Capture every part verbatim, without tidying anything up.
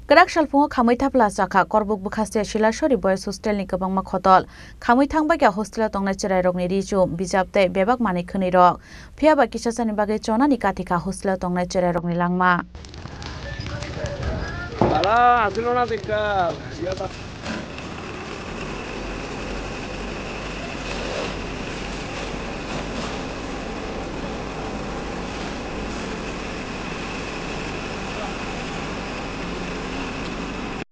Kwrak salphungo khamwi thapla chakha Korbuk bwkhaste Silasori Boys Hostel ni kwbangma khotol. Khamwi thangbaikha hostel o tongnai chwrairokni ri chum, bijap tei bebak manwi khwnwi rok. Phiya ba kisa sani bagwi chonani kathikha hostel o tongnai chwrairokni langma.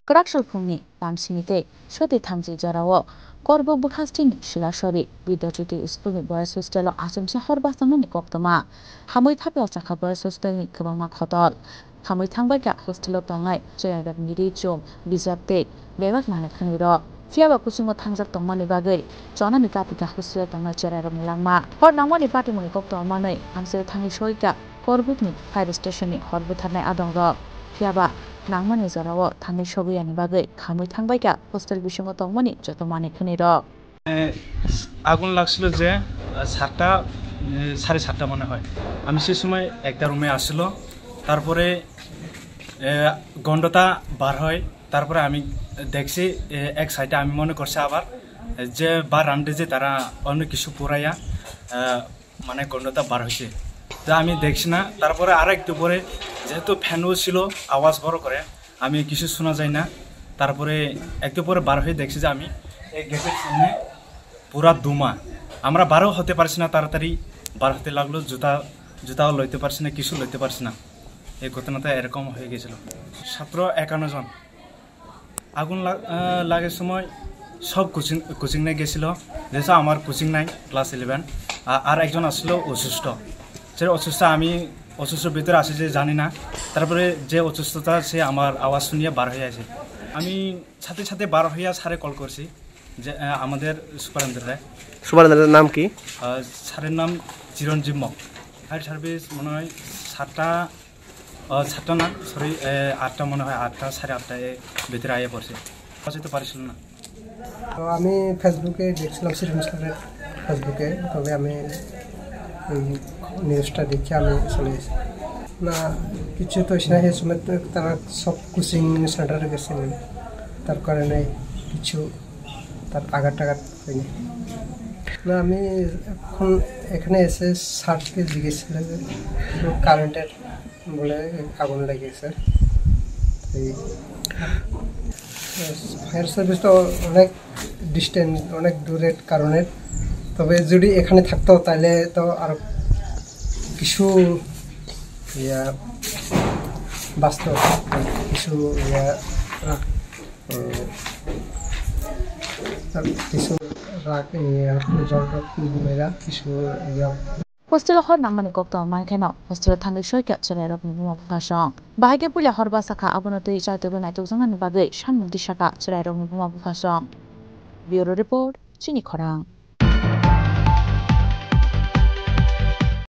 Kwrak salphungni tamsini tei soti thamchi jorao Korbuk bwkhasteni Silasori Vidyajyoti School ni Boys Hostel o achomsa hor bachangmani koktwma. Khamwi thapla chakha Boys Hostel ni kwbangma khotol. Khamwi thangbaikha hostel o tongnai chwrairokni ri chum, bijap tei bebak manwi khwnwi rok. Phiya ba kuchungo thangjak tongmani bagwi chonani kathikha hostel o tongnai chwrairokni langma. Hor nangmani patimungni koktwma manwi amchaio thangwi soikha Korbukni fire station ni hor butharnai adongrok. Phiya ba nangmani jorao thangwi sogwi yani bagwi khamwi thangbaikha hostel bisingo tongmani joto manwi khwnwi rok. এ, আগুন লাগছিল যে, আ, সাতটা, এ, সাড়ে সাতটা মনে হয়। আমি সেই সময় একটা রুমে আসছিল। তারপরে, এ, গন্ধটা বার হয়। তারপরে আমি দেখছি, এ, এক সাইডে আমি মনে করছি আবার, এ, যে বা রান্ধে যে তারা অন্য কিছু পুরাইয়া, আ, মানে গন্ধটা বার হয়েছে। তো আমি দেখছি না। তারপরে আর একটু পরে যেহেতু ফ্যানও ছিল, আওয়াজ বড় করে, আমি কিছু শোনা যায় না। তারপরে একটু পরে বার হয়ে দেখছি যে আমি এই গেটের সামনে পুরা ধোঁয়া। আমরা বারও হতে পারছি না, তাড়াতাড়ি বার হতে লাগলো, জুতা, জুতাও লইতে পারছি না, কিছু লইতে পারছি না। এই ঘটনাটা এরকম হয়ে গেছিল। ছাত্র একান্ন জন। আগুন লা-, আহ, লাগার সময় সব কোচিং, কোচিং নিয়ে গেছিল, যেহেতু আমার কোচিং নাই, ক্লাস ইলেভেন। আ-, আর একজন আসছিল অসুস্থ। সে অসুস্থ, আমি অসুস্থর ভিতরে আছি যে জানি না। তারপরে যে অসুস্থতা, সে আমার আওয়াজ শুনিয়ে বার হয়ে আসে। আমি সাথে সাথে বার হইয়া স্যারে কল করছি যে, আহ, আমাদের সুপারিনটেন্ডেন্টরে। সুপারিনটেন্ডেন্টের নাম কি? আহ, স্যারের নাম চিরঞ্জীব মগ। ফায়ার সার্ভিস মনে হয় সাতটা, আহ, সাতটা না, সরি, আহ, আটটা মনে হয়, আটটা, সাড়ে আটটা এর ভিতরে আইয়া পড়ছে। পৌঁছাতে পারছিল না। তো আমি ফেসবুকে দেখছিলাম, সিটি হসপিটালের ফেসবুকে, তবে আমি এই নিউজটা দেখে আমি চলে এসেছি। না, কিছু তো হয়েছে না, এই সময় তো তারা সব কোচিং সেন্টারে গেছিলেন, তার কারণে কিছু তার আঘাত টাঘাত হয়নি। না, আমি এখন এখানে এসে স্যারকে জিজ্ঞেস ছিল যে কারেন্টের বলে আগুন লেগেছে। এই ফায়ার সার্ভিস তো অনেক ডিস্টেন্স, অনেক দূরের কারণে, তবে যদি এখানে থাকতো তাহলে তো আরো কিছু ইয়া বাঁচতো, কিছু ইয়া, উম, কিছু রাখ, ইয়া, জল টল মেরা কিছু ইয়া। Hostel o hor nangmani koktwma mankheno hostel o thangwi soikha chwrairokni buma buphasong. Bahai khe puila hor bwsakha, abono twi chaitokwi naitukjaknani bagwi sanmung tisakha chwrairokni buma buphasong. Bureau Report, Chini Khorang.